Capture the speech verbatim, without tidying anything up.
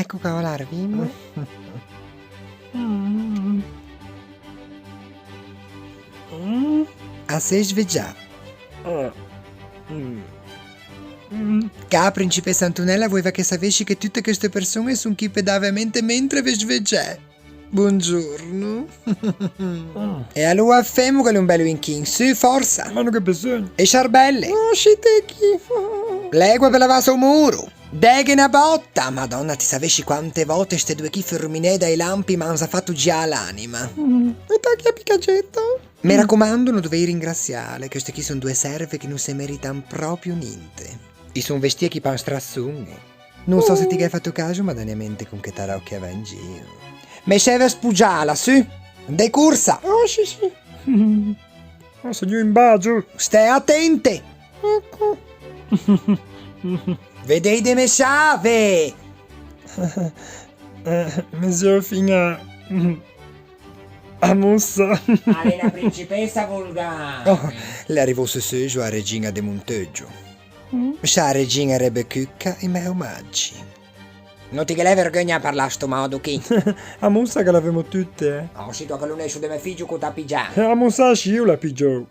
Eco qua, l'arvimo. Mm. Mm. A s'é svegià. Ah. Mm. Mm. Ca, principessa Antonella, voeiva che savessi che tutte cheste persoñe son chì pe dâve a mente mentre ve svegiè. Bongiorno. Ah. E aloa femmole un bello inchin, sù, forsa. Ma no gh'é bisogno. E sciarbelle. No, scite chì. L'ægua pe lavâse o muro. Deghe na bòta! Madonna, ti savessi quante vote ste doe chì furminee dai lampi m'àn za fato giâ l'anima. Mm. E ti chi a piccaggetta? Me racomando, no dovei ringrassiâle, cheste chì son doe serve che no se meritan proprio ninte. I son vestie chì pe un strazzon. No sò se ti gh'æ fato caso, ma daniamente con che tarocche a va in gio. Me serve a spogiâla, sù! De corsa! Oh, sì, sì. Oh, signô in bagio! Stæ atente! Eco. Vedei de messâve! Eh, me sò fin a, a mossâ. A l'é na principessa volgare. Oh, l'é arrivou seu seujo a regiña de Monteuggio. Mm. Scià regiña Rebecucca, i mæ omaggi. No ti ghe l'é vergogna à parlâ sto mòdo chì? A mossa che l'avemo tutte, eh? Oh, sito a calonesso de mæ figgio ch'o t'à piggià. Eh, a mossa ascì o l'à piggiou.